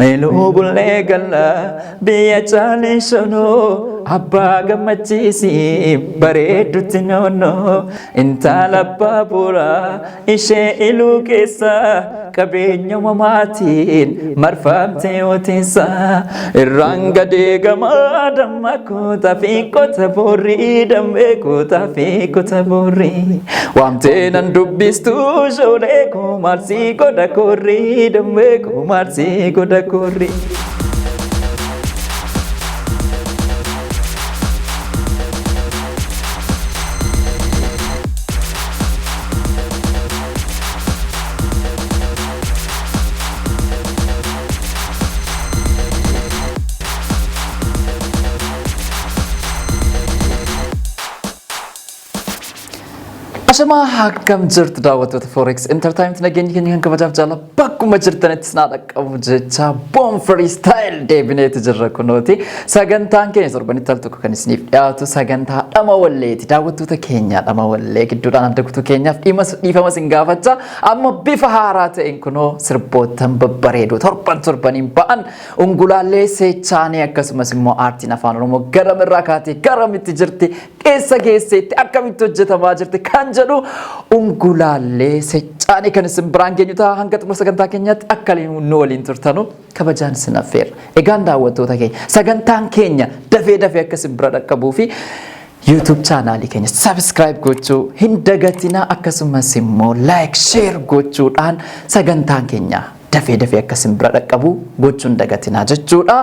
Iluu bullee galla biyya caalee shonoo abbaa gammachiisi bareeddutti noonnoo intala abbaa booraa ishee iluu keessa qabeenya uumamaatiin marfamtee yooteessa irraan gadee gamaa damma kootaa fi kota boorrii dammee kootaa fi kota boorrii waamtee nan dubbistu shoolee koo maarsii godha koorrii dammee koo maarsii godha koorrii. Ashamaa, akkam jirtu daawwattoota Forex Entertainment? Nageenyi keenya kan kabajaaf jaala bakkuma jirtanitti sinaa dhaqqabu jecha, Boon Freestyle deebineetu jirra kunooti. Sagantaan keenya torbanitti al tokko kan isiniif dhiyaatu sagantaa dhama walleeti. Daawwattoota keenya dhama wallee gidduudhaan adda kutuu keenyaaf dhiifama isin gaafachaa, amma bifa haaraa ta'een kunoo sirboottan babbareedoo torban torbaniin ba'an ungulaallee seechaanii, akkasumas immoo aartiin afaan Oromoo garamirraa kaatee garamitti jirti, eessa geesseetti, akkamitti hojjetamaa jirti kan jedhu ungulaallee sechaanii kan isin biraan geenyu ta'a. Hanga xumura sagantaa keenyaatti akka nu waliin turtanu kabajaan isin affeerra. Egaan daawwattoota keenya, sagantaan keenya dafee dafee akka isin bira dhaqqabuu fi YouTube chaanaalii keenya subscribe gochuu hin dagatinaa, akkasumas immoo like, share gochuudhaan sagantaan keenya dafee dafee akka isin bira dhaqqabu gochuu hin dagatinaa jechuudha.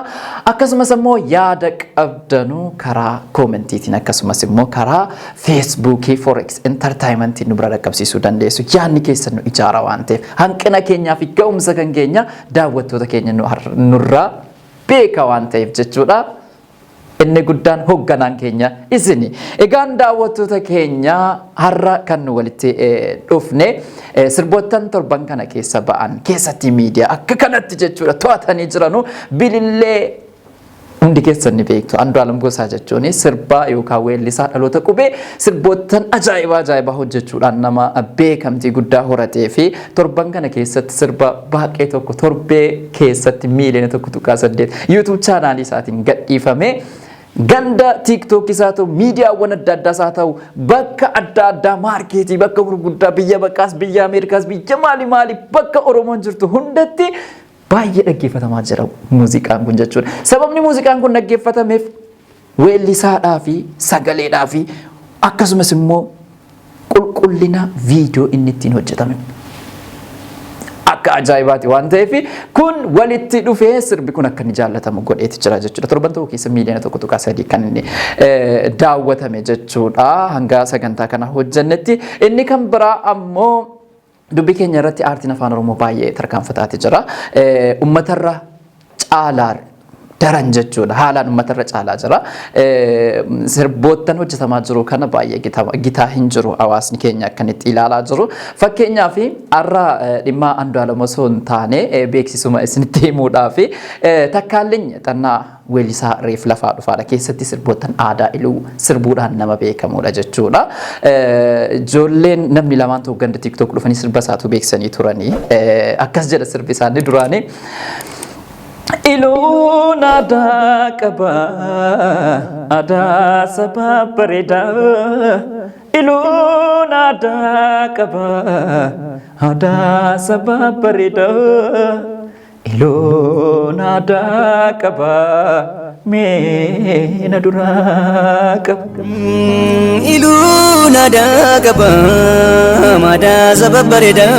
Akkasumas immoo yaada qabdanuu karaa koomentiitiin, akkasumas immoo karaa Feesbuukii Forex Entertainment nu bira dhaqqabsiisuu dandeessu. Yaadni keessan nu ijaara waan ta'eef, hanqina keenyaa fi ga'umsa kan keenya daawwattoota keenya nurraa beeka waan ta'eef jechuudha. Inni guddaan hoogganaan keenya isini. Egaan daawwattoota keenya, har'a kan nu walitti dhufne sirboottan torban kana keessa ba'an keessatti miidiyaa akka kanatti jechuudha to'atanii jiranu bilillee hundi keessan ni beektu. Andu'aalam Gosaa jechuun sirbaa yookaan weellisaa dhaloota qubee sirboottan ajaa'ibaa ajaa'ibaa hojjechuudhaan nama beekamtii guddaa horatee fi torban kana keessatti sirba baaqee tokko torbee keessatti miiliyoona 1.8 YouTube chaanaalii isaatiin gadhiifame, ganda TikTok isaa ta'u, miidiyaawwan adda addaas haa ta'u, bakka adda addaa, maarkeetii bakka gurguddaa, biyya baqaas, biyya Ameerikaas, biyya maali maali, bakka Oromoon jirtu hundatti baay'ee dhaggeeffatamaa jira muuziqaan kun jechuudha. Sababni muuziqaan kun dhaggeeffatameef weellisaadhaa fi sagaleedhaa fi akkasumas immoo qulqullina viidiyoo inni ittiin hojjetame akka ajaa'ibaati waan ta'eef, kun walitti dhufee sirbi kun akka inni jaallatamu godheeti jira jechuudha. Torban tokko keessa miiliyoona 1.3 kan inni daawwatame jechuudha hanga sagantaa kana hojjennetti. Inni kan biraa ammoo dubbii keenya irratti aartiin afaan Oromoo baay'ee tarkaanfataati jira. Uummatarra caalaa daran jechuudha. Haalaan uummatarra caalaa jira. Sirboottan hojjetamaa jiru kana baay'ee gitaa hin jiru hawaasni keenya akkanitti ilaalaa jiru. Fakkeenyaaf, har'a dhimma Andu'aalem osoo hin taane beeksisuma isinitti himuudhaaf, Takkaalliin Xannaa weellisaa reef lafaa dhufaadha. Keessatti sirboottan aadaa iluu sirbuudhaan nama beekamudha jechuudha. Ijoolleen namni lamaan tokko ganda TikTok dhufanii sirba isaatu beeksisanii turanii. Akkas jedha sirbi isaanii duraanii. Iluun aadaa qaba, aadaa saba bareedaa. Iluun aadaa qaba, aadaa saba bareedaa. Iluun aadaa qaba, meena duraa qaba. Iluun aadaa qaba, aadaa saba bareedaa.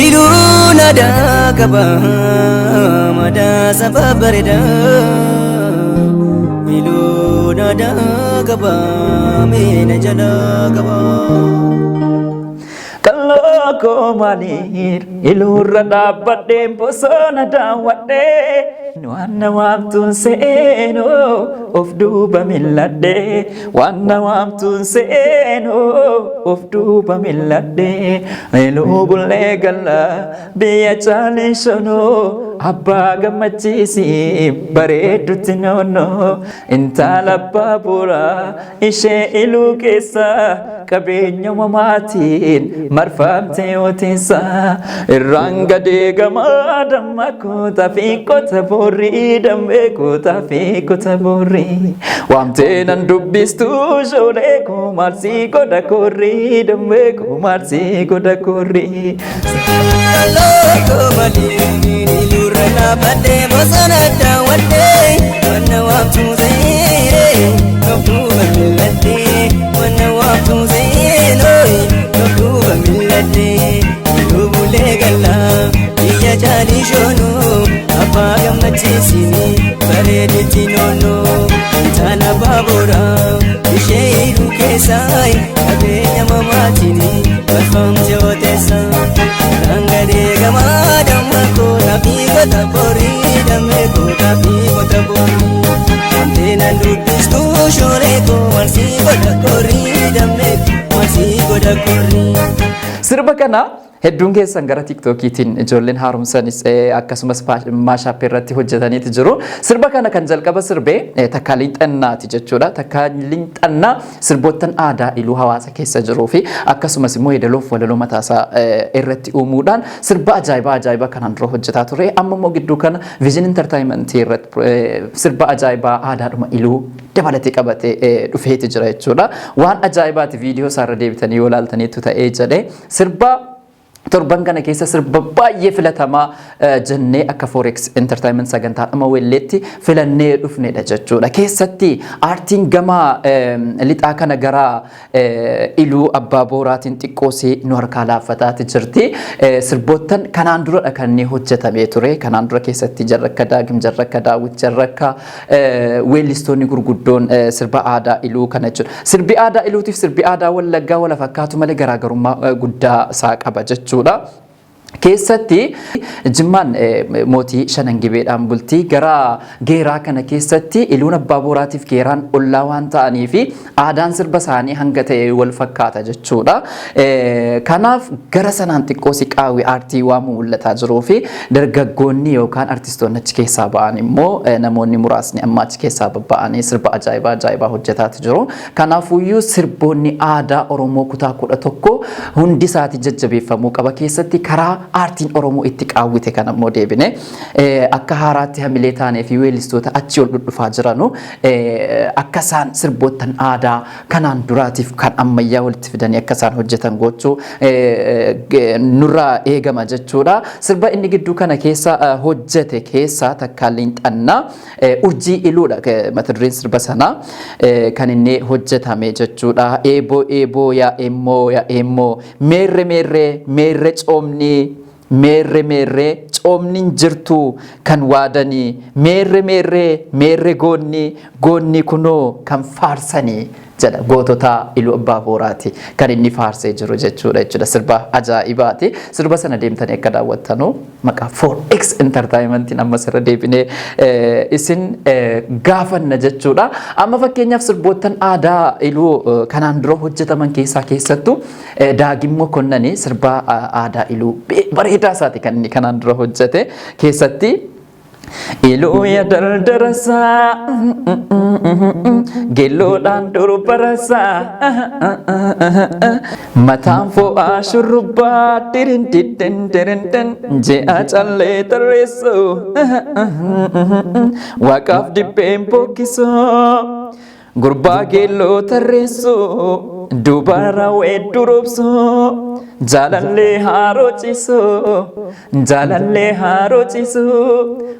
Iluun aadaa qaba, aadaa saba bareedaa. Iluun aadaa qaba, meena jalaa qaba. Qalloo koo maaliif iluurra dhaabbadhee bosona daawwadhee, waan na waamtuun seenoo of duuba milladhee, waan na waamtuun seenoo of duuba milladhee, iluu bullee galla biyya caalee shonoo. Abbaa gammachiisi bareeddutti noonnoo, intala abbaa booraa ishee Iluu keessa, qabeenya uumamaatiin marfamte yoo teessa, irraan gadee gamaa damma kootaa fi qota boorrii, dammee kootaa fi qota boorrii, waamtee nan dubbistu shoolee koo maarsii godha koorrii, dammee koo maarsii godha koorrii. Looko malee lurra dhaabbattee bosona daawwattee, wanna waamtuu seeree nofduuba mil'attee, wanna waamtuu seenooyi nofduuba mil'attee, lubulee gallaa biyya caalii shoonuu, abbaa gammachiisini bareeditti noonnoo, intala baaburaa ishee Iluu keessaa, qabeenya mamaatiin marfamte oteessa, rangadee gamaa damma koota fi kota borii, dammee koota fi kota borii, wantee nan dubbistu shoolee koo marsii godha korii, dammee marsii godha korii. Sirba kana hedduun keessan gara TikTokiitiin ijoolleen haaromsanis akkasumas mashup irratti hojjetaniiti jiru. Sirba kana kan jalqaba sirbee Takkaalii Xannaati jechuudha. Takkaalii Xannaa sirboottan aadaa Iluu hawaasa keessa jiruu fi akkasumas immoo yeedaloof walaloo mataasaa irratti uumuudhaan sirba ajaa'ibaa ajaa'ibaa kanaan dura hojjetaa ture. Amma immoo gidduu kana Vision Entertainment irratti sirba ajaa'ibaa aadaadhuma Iluu dabalatee qabatee dhufeeti jira jechuudha. Waan ajaa'ibaati, viidiyoo isaarra deebitanii yoo ilaaltaniitu ta'ee jedhee, sirba torban kana keessa sirba baay'ee filatamaa jennee akka Forex Entertainment sagantaa dhama weelleetti filannee dhufnedha jechuudha. Keessatti aartiin gama lixaa kana gara Iluu Abbaa Booraatiin xiqqoosii nu harkaa laaffataati jirti. Sirboottan kanaan duradha kan inni hojjetamee ture. Kanaan dura keessatti jarra akka Daagim, jarra akka Daawit, jarra akka weellistoonni gurguddoon sirba aadaa Iluu kana jechuudha. Sirbi aadaa Iluutiif sirbi aadaa Wallaggaa wala fakkaatu malee garaagarummaa guddaa isaa qaba jechuudha. Keessatti Jimmaan mootii Shanan Gibeedhaan bultii, gara Geeraa kana keessatti Iluun Abbaa Booraatiif Geeraan ollaa waan ta'anii fi aadaan sirba isaanii hanga ta'e wal fakkaata jechuudha. Kanaaf gara sanaan xiqqoo si qaawwi aartii waan mul'ataa jiruu fi dargaggoonni yookaan artistoonni achi keessaa ba'an immoo namoonni muraasni amma achi keessaa babba'anii sirba ajaa'ibaa ajaa'ibaa hojjetaati jiru. Kanaafuyyuu sirboonni aadaa Oromoo kutaa 11 hundi isaati jajjabeeffamuu qaba. Keessatti karaa aartiin Oromoo itti qaawwite kan ammoo deebine akka haaraatti hamilee taanee fi weellistoota achi ol dhudhufaa jiranu akka isaan sirboottan aadaa kanaan duraatiif kan ammayyaa walitti fidanii akka isaan hojjetan gochuu nurraa eegama jechuudha. Sirba inni gidduu kana keessa hojjete keessaa Takkaalliin Xannaa Urjii Iluudha mata dureen sirba sanaa kan inni hojjetame jechuudha. Eeboo eeboo yaa eemmoo yaa eemmoo, meerre meerre meerre coomni, meerre meerre coomni hin jirtu kan waadanii, meerre meerre meerre goonni, goonni kunoo kan faarsanii jedha. Gootota Iluu Abbaa Booraati kan inni faarsee jiru jechuudha. Sirba ajaa'ibaati. Sirba sana deemtanii akka daawwattanu maqaa 4X Entertainmentiin ammas irra deebinee isin gaafanna jechuudha. Amma fakkeenyaaf sirboottan aadaa Iluu kanaan dura hojjetaman keessaa keessattuu Daagimmoo Konnanii sirba aadaa Iluu bareedaa isaati kan inni kanaan dura hojjete keessatti. Iluu ya dardarasaa, geelloodhaan durbarasaa, mataan fo'aa shurrubbaa dirin didden dirin ji'a callee tarreessu, waaqaaf dibbeen bokkisoo, gurbaa geelloo tarreessu, dubara weedduu roobsu, jaalallee haaroo ciisu, jaalallee haaroo ciisu,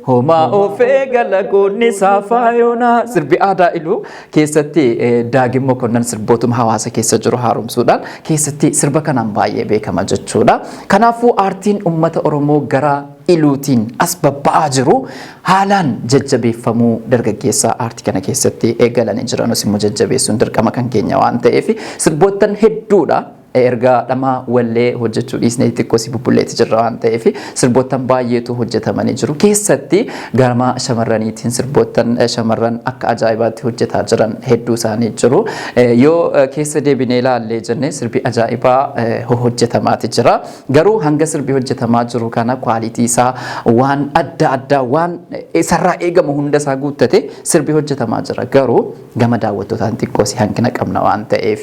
homaa ofee galagoonni saafayoonaa. Sirbi aadaa Iluu keessatti Daagim Mokonnan sirbootuma hawaasa keessa jiru haaromsuudhaan keessatti sirba kanaan baay'ee beekama jechuudha. Kanaafuu aartiin uummata Oromoo gara Iluutiin as babba'aa jiru haalaan jajjabeeffamuu, dargaggeessa aartii kana keessatti eegalanii jiranus immoo jajjabeessuun dirqama kan keenya waan ta'eef sirboottan hedduudha. Erga dhama wallee hojjechuu dhiisnee xiqqoo si bubbulleetti jirra waan ta'eef, sirboottan baay'eetu hojjetamanii jiru. Keessatti gama shamarraniitiin sirboottan shamarran akka ajaa'ibaatti hojjetaa jiran hedduu isaanii jiru. Yoo keessa deebinee ilaallee jenne, sirbi ajaa'ibaa hojjetamaati jira. Garuu hanga sirbi hojjetamaa jiru kana quality isaa waan adda addaa, waan isarraa eegamu hunda isaa guuttate sirbi hojjetamaa jira. Garuu gama daawwattootaan xiqqoo si hanqina qabna waan ta'eef,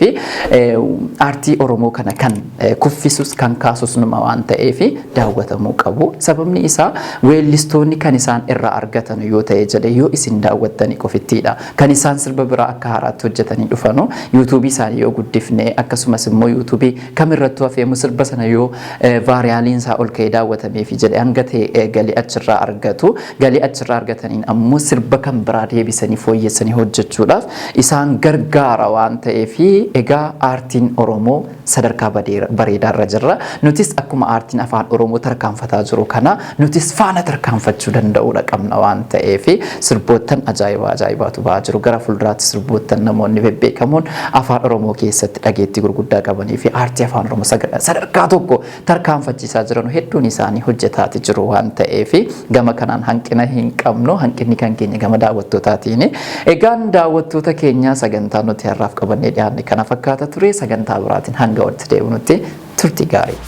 aartii Oromoo kana kan kuffisus kan kaasus numa waan ta'eef daawwatamuu qabu. Sababni isaa weellistoonni kan isaan irraa argatan yoo ta'e jedhe, yoo isin daawwattanii qofittiidha. Kan isaan sirba biraa akka haaraatti hojjetanii dhufanu YouTubeii isaanii yoo guddifne, akkasumas immoo YouTubeii kamirrattuu hafeemu sirba sana yoo viraliin isaa ol ka'ee daawwatameefi jedhe, hanga ta'e galii achirraa argatu. Galii achirraa argataniin ammoo sirba kan biraa deebisanii fooyyessanii hojjechuudhaaf isaan gargaara waan ta'eef, egaa aartiin Oromoo sadarkaa bareedaarra jirra. Nutis akkuma aartiin afaan Oromoo tarkaanfataa jiru kana nutis faana tarkaanfachuu danda'uudha qabna waan ta'eef, sirboottan ajaa'ibaa ajaa'ibaatu ba'aa jiru. Gara fuulduraatti sirboottan namoonni bebbeekamoon afaan Oromoo keessatti dhageettii gurguddaa qabanii fi aartii afaan Oromoo sadarkaa tokko tarkaanfachiisaa jiran hedduun isaanii hojjetaati jiru waan ta'eef, gama kanaan hanqina hin qabnu. Hanqinni kan keenya gama daawwattootaatiin. Egaan daawwattoota keenya, sagantaa nuti har'aaf qabannee dhiyaanne kana fakkaata ture. Sagantaa biraatiin hanga walitti deebinutti turtii gaarii.